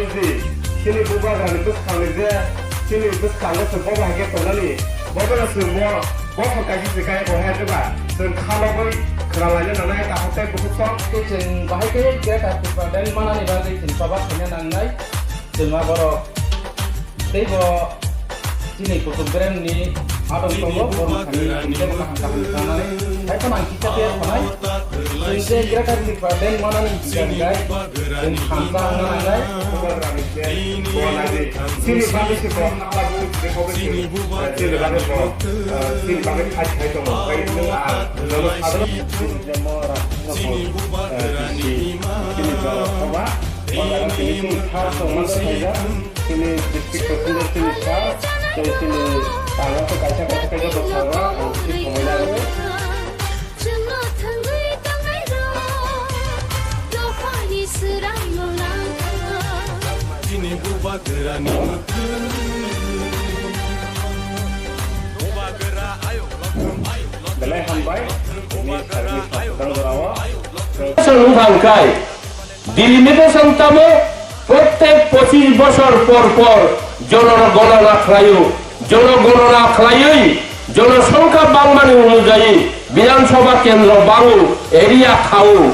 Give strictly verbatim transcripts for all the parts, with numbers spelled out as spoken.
Chini bubagrani bwskangni je, chini bwskango chwng bobo hai khe tongnani, bobono chwng bo bosong kaisa se kaya bo hai khe ba, chwng kha logwi khwna laina nangnai, kaham tei bukhuk tong. Tei chwng bahai khe Greater Tipraland manani bagwi chwng choba khaina nangnai, chwng aborok teibo chini kuchuk beremni adong tongo, borok thani teibo kaham kaham sanai, hai phano ang kisa khe sanai. Chwng je Greater Tipraland manani hinkhe chwng khamsa wngna nangnai. Chini bagwi se bo, chini bagwi bo, chini bagwi khai khai tongo. Tei nwng ang jono sajaknai. Chini jono soba, o jaga chini chini sir tongma khaijak. Chini district president chini sir, tei chini tangma khe kaisa kaisa khe joto sir rok ang chini somai nai. Chwngno thangwi tongnairok dophani swrangno langkha. Chini bubagrani mwkhwtwng. Bubagra ayuk lokhum, ayuk lokhum. Belai hambai, chini sarni sakdang jorao. Chwng wngkha hwnkhe, Delimitation tamo prottek pochis bosor por por jonogonona khlaio, jonogonona khlaiwi jonosongkha bangmani onujai Bidhan Sabha kendro bango, area khao.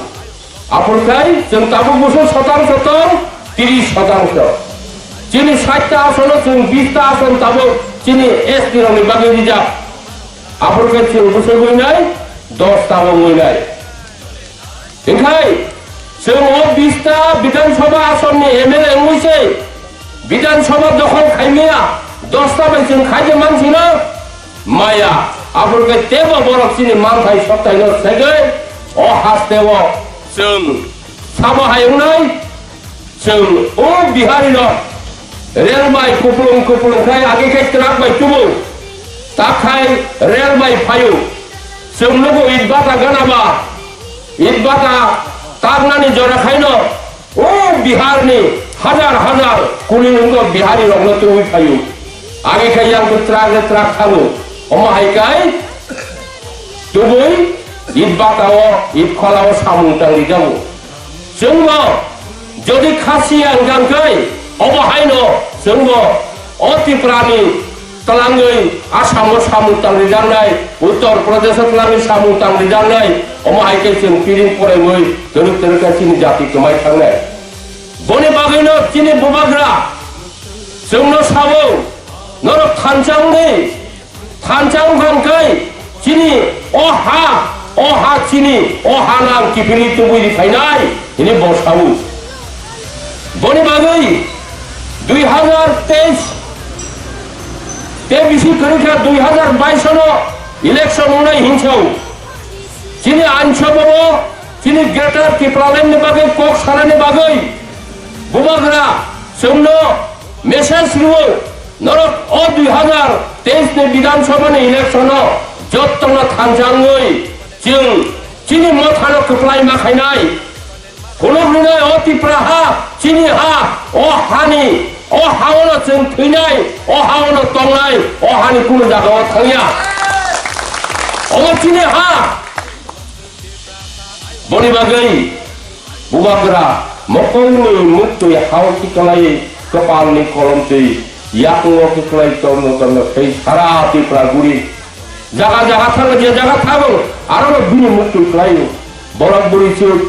Aphurkhai chwng tabuk bwswk sotang sotong, tris sotangso. Chini sait ta asono chwng bis ta ason tabuk chini S T rokni bagwi rijak. Aphurkhai chwng bwswk wngnai, dos ta bo wngnai. Hinkhe chwng o bis ta Bidhan Sabha asonni M L A wngwi se Bidhan Sabha dokhol khaimaya, dos ta bai chwng khaide mansino maya. Aphurkhe teibo borok chini manthai soktaino segwi o hasteo chwng sabo hai wngnai. Chwng o Bihari rok rel bai kupulung kupulung khai agi khai truck bai tubu, tak khai rel bai phaio. Chwng nugo it bata gana ba, it bata taknani jora khaino o Bihar ni hajar hajar kuli wngkha Bihari rokno tubui phaio. Agi khai yang truck le truck thango. Omo hai kai tubui it bata o it khola o samung tang rijago. Chwngbo jodi Khasi wngkha hwnkhe, obo haino chwngbo o Tripurani twlangwi Assamo samung tang rijaknai, Uttar Pradesho twlangwi samung tang rijaknai, omo hai khe chwng piring poraiwi twrwk twrwk khe chini jati kwmai thangnai. Boni bagwino chini bubagra chwngno sabo, norok thansa wngwi Thansa wngkha hwnkhe chini o ha, o ha chini, o ha nang kiphilwi tubui ri phainai hwnwi bo sao. Boni bagwi dui hazar teis tei bisi kwrwi kha dui hazar bais no election wngnai hinsao. Chini ansabo chini Greater Tipraland ni bagwi kok sanani bagwi bubagra chwngno message rwo. Norok o dui hazar teis ni Bidhan Sabha ni election o jottono thansa wngwi chwng chini mothano kwplai ma khainai. Phunuk rwnai o Tipra ha, chini ha, o hani, o ha-ono chwng thwinai, o ha-ono tongnai, o hani kunu jaga o thangya. Omo chini ha. Boni bagwi bubagra mokongni muktwi hao kiklai, kwpalni kolomtwi yakungo kiklai torno torno khe sara Tripura guri jaga jaga thango, je jaga thango, aro bini muktwi khlaio. Borok bwrwi chwk,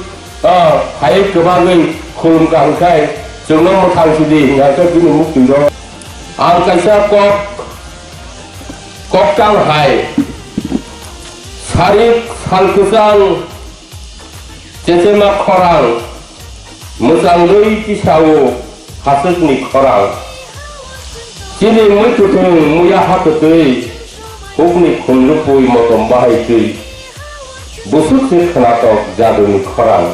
ah, hai kwbangwi khulumkha hwnkhai chwngno mwthang sidi hwnkha khe bini muktwi rw. Ang kaisa kok, koktang hai, sarik sal kwchang, chechema khorang, mwchangwi tisao haswkni khorang. Chini mwi kwthwng muya ha kwtwi, hukni khunju pui motom bahai twi, bwswk se khwnatok jaduni khorang.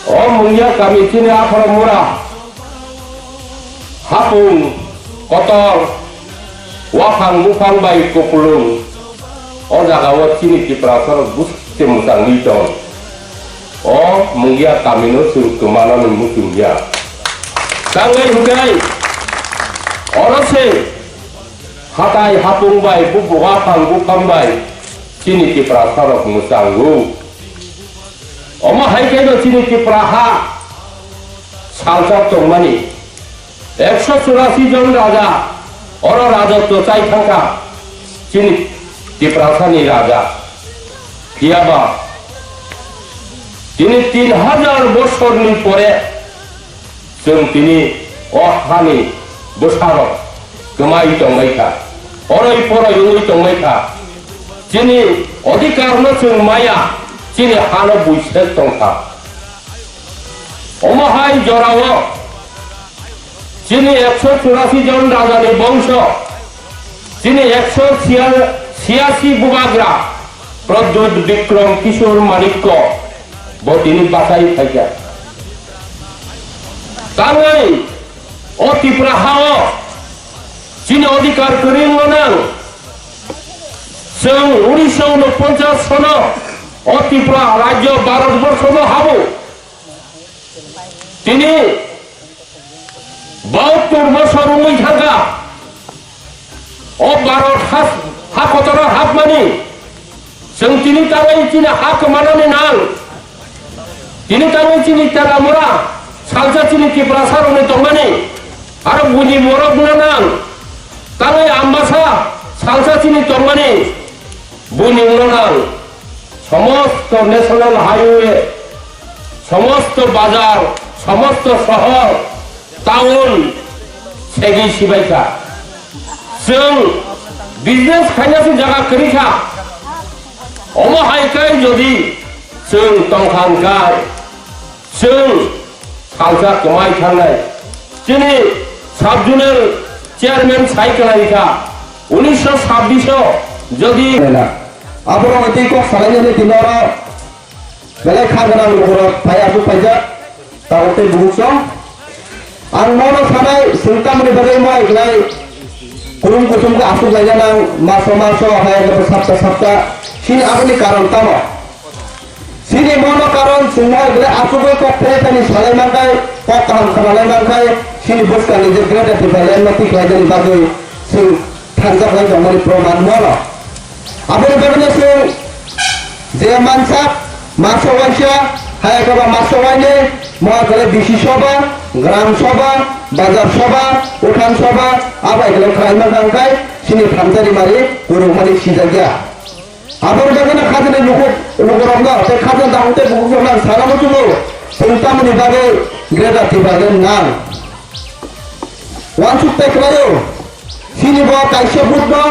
O mungya kami chini apharo mura, hapung, kotor, waphang buphang bai kupulung. O jaga o chini Tiprasa rok bwswk se mwchangwi tong. O mungya kami no chwng kwmanani muchung ya. Tangwi hwnkhe oro se hatai hapung bai bu waphang buphang bai chini Tiprasa rok mwchango. Omo hai khe no chini Tipra ha salsa tongmani ekso churasi jon raja oro rajotwo chai thangkha chini Tiprasani raja. Phiyaba tini tin hajar bosorni pore chwng tini o hani bwsarok kwmai tongbaikha, oroi poroi wngwi tongbaikha. Chini odhikarno chwng maya, chini hano buisek tongkha. Omo hai jorao chini ekso churasi jon rajani bongso, chini ekso sia-, siasi bubagra Pradyut Bikram Kishore Manikko bo tini bachai phaikha. Tangwi o Tripura hao chini odhikar kwrwngno nang. Chwng unisho unoponchas sono o Tripura rajyo Bharat borshono habo. Tini bahattor bosor wngwi thangkha. O Bharat has-, ha kotoro hapmani. Chwng tini tangwi chini ha kwmanani nang. Tini tangwi chini Telamura salsa chini Tiprasa rokni tongmani. Aro buini morok wngna nang. Tangwi Ambasa salsa chini tongmani. Buini wngna nang. Somosto National Highway, somosto bazar, somosto sohor, town segwi sibaikha. Chwng business khainase jaga kwrwikha. Omo hai khe jodi chwng tongkha hwnkhe, chwng salsa kwmai thangnai. Chini sub-zonal chairman sai kwlaikha, unisho sabbish o jodi aborok tei kok salainani tini oro belai kha gwnang lukurok phai aswk phaijak, tabuk tei bubuksong. Ang mono sanai, chwng tamoni bagwi moi belai kurum kuthum khe aswk laina nang, maso maso, hai khe sapta sapta, chini aboni karon tamo? Chini mono karon chwng hai belai aswkwi kok phre thani salai mankhai, kok kaham khwnalai mankhai, chini bwskangni je Greater Tipraland no tikhlainani bagwi chwng thangjak lai tongmani proman mono. Aboni bagwino chwng je mansak, maso waisa, hai khe ba maso wainwi, moha khe B C Sabha, Gram Sabha, Bazar Sabha, Uthan Sabha, abai khe khlai mankha hwnkhe chini thansa rimari kwrwngmani sijakya. Aboni bagwino khajani luku-, lukurokno tei khajani dahuk tei bukukrokno ang sana muchungo, chwng tamoni bagwi Greater Tipraland nang. Uansuk tei khlaio, chini bo kaisa vote no,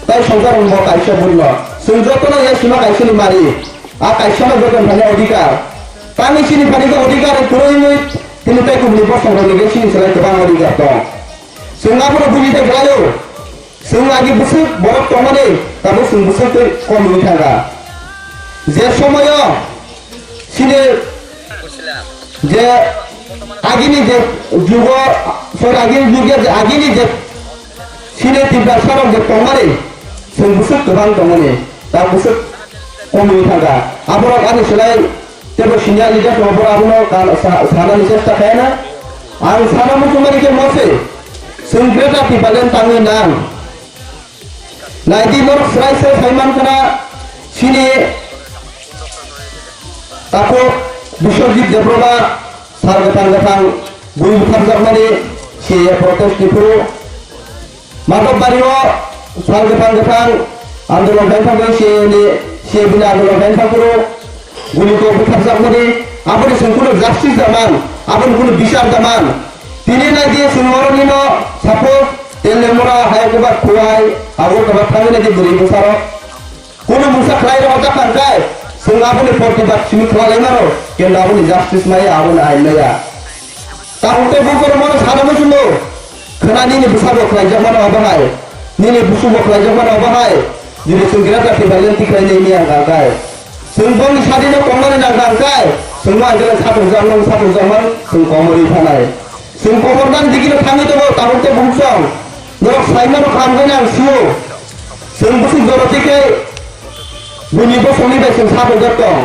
tei Songkar bo kaisa vote no. Chwng jotono ya sima kaisani mari. A kaisano joto thani odhikar. Tangwi chini thani khe odhikar kwrwi wngwi, tini tei kubuni bosongrokni khe chini slai kwbang odhikar tong. Chwng abono buji tei khlaio. Chwng agi bwswk borok tongmani, tabuk chwng bwswk tei kom wngwi thangkha. Je somoyo chini je agini je jugo, sorry, agini jugo je agini je chini Tiprasarok je tongmani, chwng bwswk kwbang tongmani, ta bwswk kom wngwi thangkha. Aborok ani slai teibo senior leader tongo, borok abono kan-, sa-, sanani chesta khaina. Ang sana muchungmani khe mose, chwng Greater Tipraland tangwi nang. Naidi norok swrai se sai mankha na chini takhuk Biswajit Debbarma sal kwthang kwthang bui butharjakmani C A A protest ni phuru Matok Bari o sal kwthang kwthang andolon khaina thangwi C A A ni, C A B ni andolon khaina thang phuru guli kok butharjakmani, aboni chwng kunu justice da man, aboni kunu bichar da man. Tini nai di chwng oro nino suppose Telemura, Hayakobad, Khowai, Agartala thangwi nai di bwrwi bwsarok. Kunu mungsa khlai rok jak kangkhe, chwng aboni protibad simi khlai lai mano, kendo aboni justice maya, aboni ain maya. Tabuk tei buphuru mono sana muchungo, khwna nini bwsabo khlaijak mano abo hai, nini busubo khlaijak mano abo hai, jodi chwng Greater Tipraland tikhlai nai ni ang kangkhe. Chwng boni sadino tongmani nang kangkhe, chwngno ang khe satung jak nang satung jak man, chwng komorwi thanai. Chwng kobornani digino thangwi tongo, tabuk tei bumsong. Norok saimano kaham khe ang sio. Chwng bwswk jora twi khe buini bosongni bai chwng sa tongjak tong.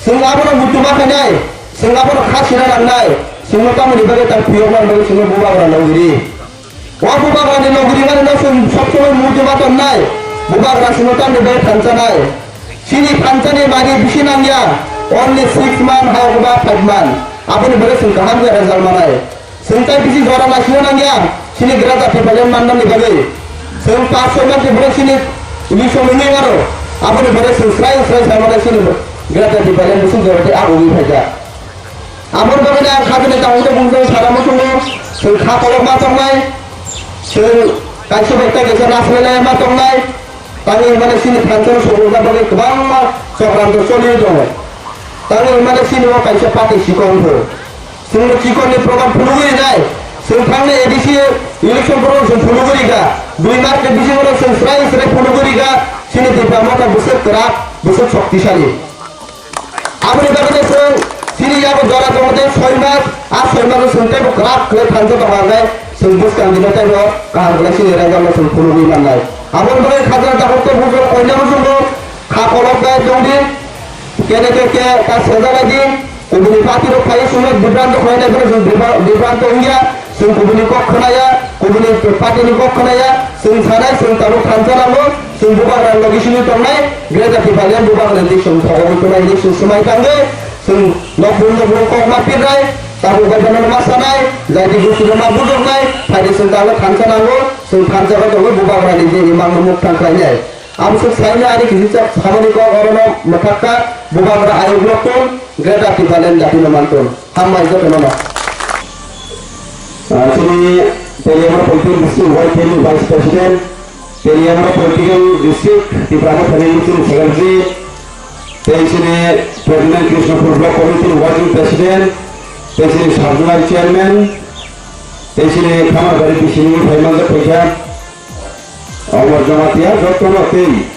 Chwng abono muitu ma khainai, chwng abono kha sina nangnai. Chwngno tamoni bagwi tang phiyokmani bagwi chwngno bubagra logiri. O bubagrani logiri mani no chwng sob somoi muitu ma tonnai. Bubagra chwngno tamni bagwi thansanai. Chini thansani mari bisi nangya, only six month, hai ba five month. Aboni bagwi chwng kaham khe result manai. Chwng tai bisi jora naisingna nangya, chini Greater Tipraland mannani bagwi. Chwng pass soi man khe borok chini election wngwi mano. Aboni bagwi chwng srai srai sai manai chini Greater Tipraland bwswk jora tei abo wngwi phaikha. Aboni bagwi ang khajani tangwi tongmung sara muchungo, chwng kha kolok ma tongnai, chwng kaisa bai tei kaisa nasilai ma tongnai. Tamni hwnmani chini thansa no sokjak bagwi kwbangma chokranto choliwi tongo. Tamni hwnmani chini o kaisa party chikon pho. Chwngno chikon ni program phunugwi rinai. Chwng thangni A D C election program chwng phunugwi rikha. Dui March ni bisingo chwng srai srai phunugwi rikha. Chini Tipra Motha bwswk kwrak, bwswk shoktisali. Aboni bagwi chwng chini yago jora tongo tei soi mas, a soi maso chwng teibo kwrak khlai thansa tongkha hwnkhe chwng bwskang dino teibo kaham khlai chini rajano chwng phunugwi mannai. Aboni bagwi khajana takhuk tei bujo koinabo chwngno kha kolok bai tongdi, kene khe khe ta sejaknai di, kubuni party rok phaiwi chwngno bibranto khlainai phano chwng bibra-, bibranto wngya. Chwng kubuni kok khwnaya, kubuni party ni kok khwnaya, chwng sanai, chwng tabuk thansa nango, chwng bubagra logi simi tongnai, Greater Tipraland bubagra ni chwng thogogwi tongnai hinwi chwng swmai tangwi, chwng nokbung nokbung kok ma pirnai, tabuk bai phano ma sanai, jaiti gosti no ma budoknai, phaidi chwng tabuk thansa nango, chwng thansa bai tongwi bubagra ni je imang no muk thang khlainai. Abwswk saimani ani kisi chak samani kok orono mwthakka, bubagra ayuk loktun, Greater Tipraland jatino mantun. Hambai jotono no. Ah, chini Peliamura Political District Y T L ni Vice President, Peliamura Political District Tipra Mothani chini Secretary, tei chini President Krishnapur Block Committee ni Working President, tei chini Sub Zonal Chairman, tei chini Khamarbari B C ni phai manjak phaikha. Omor Jamatia jotono tei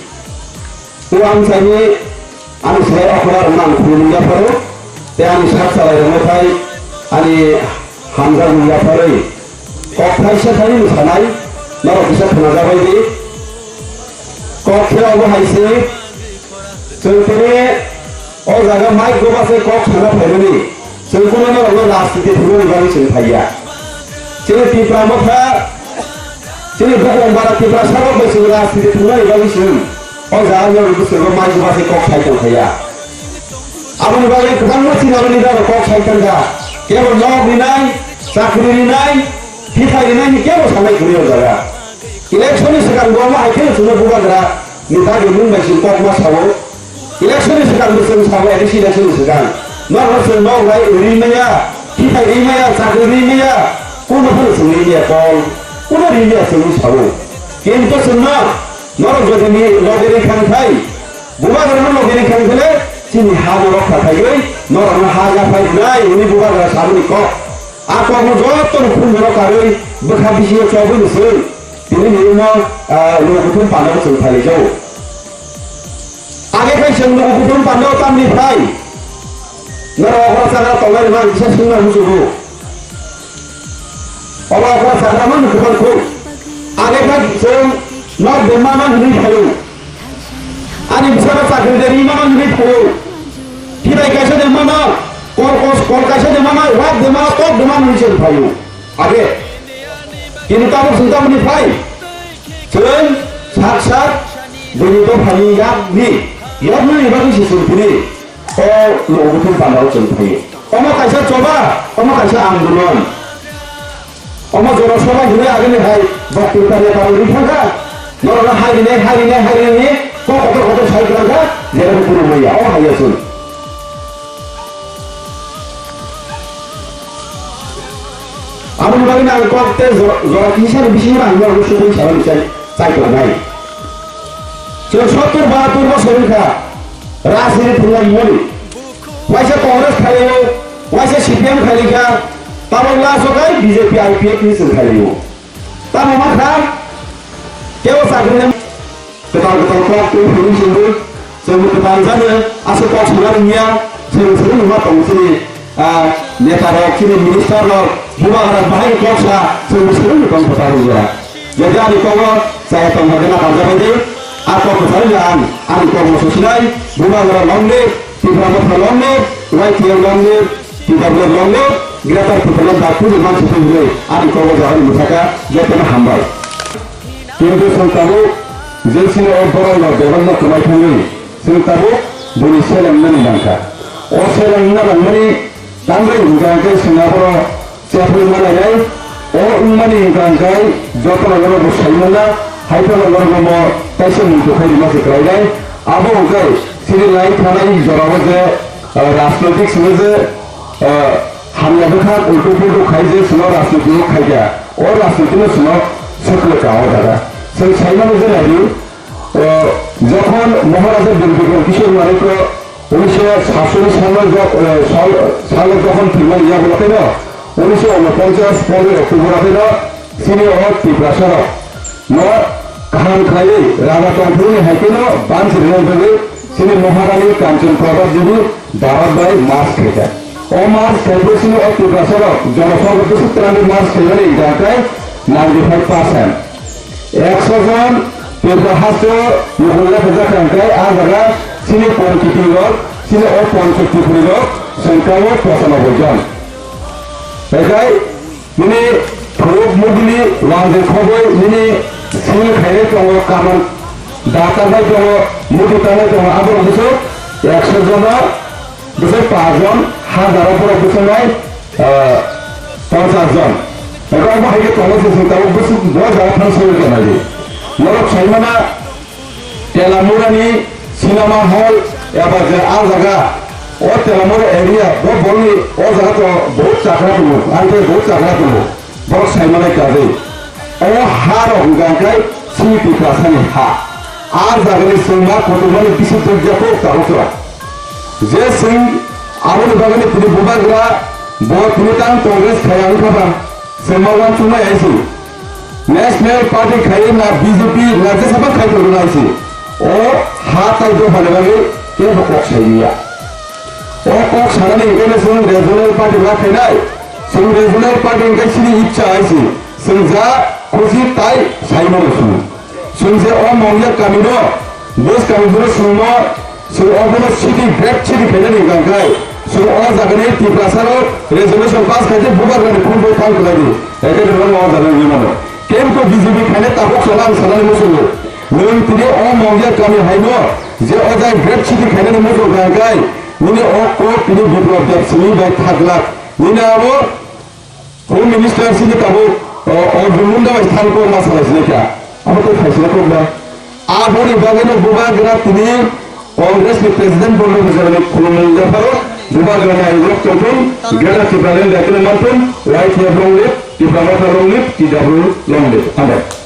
o ang saini ani sai okra rwna ang khulumung yapharo, tei ani sak salai rwna phai ani hamjakmung yapharwi kok thaisa thani ni sanai norok kisa khwnajabai di. Kok khe obo hai se, chwng tini o jaga mic goba se kok sana phaimani. Chwng kuno norokno rajniti thwngmani bagwi chwng phaiya. Chini Tipra Motha, chini bukhong bara Tiprasa rok bai chwng rajniti thwngmani bagwi chwng o jaga norok bwskango mai chubachi kok sai tong phaiya. Aboni bagwi kwbangma chini abo leader rok kok sai tong kha. Kebo nok rinai, chakri rinai, thithai rinai ni kebo sanai kwrwi o jaga. Election ni swkang bo omo hai khe chwngno bubagra ni dagi mung bai chwng kok ma sao. Election ni swkang bo chwng sao, A D C election ni swkang. Norok chwng nok bai ri maya, thithai ri maya, chakri ri maya, kuno phano chwng ri maya kol, kuno ri maya chwng sao. Kintu chwngno norok jodi ni loge ri khan khai, bubagra no loge ri khan khele chini ha no rok kha khaiwi norok no ha ya phai nai hwnwi bubagra saboni kok. A kokno jotono phunjoro karwi bwkha bisingo chobwi ni chwng tini ni wngma, ah, lukuthum pandao chwng phailaijao. Age khai chwng lukuthum pandao tamni phai norok okra chakra tongnai rwma ang kisa swngna muchungo. Obo okra chakra mano kwbang khuk. Age khai chwng nok bemma man hwnwi phaio. Ani bwsano chakri de ri mano hwnwi phaio. Phirai kaisa de mano, kol kos-, kol kaisa de mano, wak de mano, tok de mano hwnwi chwng phaio. Age. Kintu tabuk chwng tamoni phai? Chwng sak sak bini dophani yakni, yakni bagwi se chwng phini o lukuthum pandao chwng phaio. Omo kaisa choba, omo kaisa andolon. Omo jora soba hwnwi agini hai boktirta neta rok ri thangkha. Norokno hai rinai, hai rinai, hai rinai kok kotor kotor sai kwlangkha, jera bo kuno maya, o haiya chwng. Aboni bagwi ang kok tei jora, jora kisa ni bisingo ang norokno subui salai chai, chai kwlanai. Chwng sottur bahattur bosor wngkha, rajniti thwngna moni. Waisa Congress khaio, waisa C P M khaikha, tabok last o khai B J P I P F ni chwng khaio. Tamo ma kha, kebo chakri kwtal kwtal kok twi phuru sindi, chwng bo kwtal jani aswk kok sana rwngya, chwng sini ma tongo chini, ah, neta rok, chini minister rok, bubagra bahai kok sa, chwng bo sini tong kwtal rwngya. Jodi ani kogo chaya tong hagena kanjabai de, a kok kwtal ang, ani kok mo sosinai, bubagra long live, Tipra Motha long live, Y T F long live, Tipra Motha long live, Greater Tipraland dagphuju mansi phunjui ani kobo jahani mwthaka jotono hambai. Kintu chwng tabuk je sini o borokno bebakno kwmai thangwi chwng tabuk bini seleng nani nangkha. O seleng na nangmani Tambai hwnkha hwnkhe chwng aphano chepri ma lainai. O wngmani hwnkha hwnkhe jotono norokbo sai manya, hai phano norokno mo kaisa muitu khai rima se kwlainai. Abo hwnkhe chini lai thanai jorao je, ah, rajnoitik simi je, ah, hamya bwkha ultu pultu khai je chwngno rajnoitik khai kha, o rajnoitik no chwngno swkle ka o jaga. Chwng sai mano je nai di, O, jokhon Maharaja Bir Bikram Kishore Manikya unisho satcholish salo jo-, o, sal-, salo jokhon thwimani yagulo khe no, unisho unoponchas pondro October khe no, chini o Tiprasa rok no kaham khlaiwi raja tongthokni hai khe no bansi rwna bagwi chini Maharani Kanchan Prabha Devi Bharat bai march khaikha. O march khaibwi chini o Tiprasa rok jonosongho bwswk twlangwi march khaimani hwnkha khe ninety five percent. Ekso jon Tripura haste mukhung le phaijak kha hwnkhe, ah jaga chini Pon Kiting rok, chini o Pon Chokti phuri rok, sengkao pochanoboi jon. Bekhai nini phuruk mugili wangde khogoi nini sil khainai tongo, kaman data bai tongo, mudu tangnai tongo, aborok bwswk ekso jona bwswk paanch jon, hajaro borok bwswk nai, ah, ponchas jon. Eko omo hai khe tongo se chwng tabuk bwswk bo jaga phano soi tongnai di. Norok sai mano Telamurani cinema hall eba je ah jaga, o Telamura area, bo borokni o jaga to bahut chakra tongo, ang khe bahut chakra tongo. Borok sai manai kajai. O ha rok hwnkha khe chini Tiprasani ha. A jagani chwngma kotormani bisi dukya kok tabuk chwra. Je chwng aboni bagwi tini bubagra bo tini tang Congress khaya wngkha ba, chwngma uansuknai hai se. National Party khai na B J P na jesa ba khai tongo hai se. O ha tai dophani bagwi kebo kok sai liya. O kok sanani hwnkhe chwng regional party ba khainai. Chwng regional party hwnkhe chini icha hai se. Chwng ja khusi tai sai mano chwng. Chwng je o Mongya kami no, bus kami no chwng no, chwng o bono city, great city khainani hwnkha khe, chwng o jaga ni Tiprasa rok resolution pass khai je bubagra ni phone bo thang khlai di. Eke de bono o jaga ni mano. Kebo B J P khainai tabuk sana ang sanani muchungo. Nwng tini o Mongya kami hai no, je o jaga great city khainani muchung kha hwnkha khe, nini o kok tini Biplab Deb simi bai thaglak. Nini abo Home Minister sini tabuk, o, o, Bumunda bai thang kok ma salai sinai kha. Abo tei phaisina kok ba. Aboni bagwi no bubagra tini Congress ni President Bondo Bujorani khulumung yapharo bubagra ni ayuk rok tongthun, Greater Tipraland daitino manthun, Y T F long live, Tipra Motha long live, T W long live. Hambai.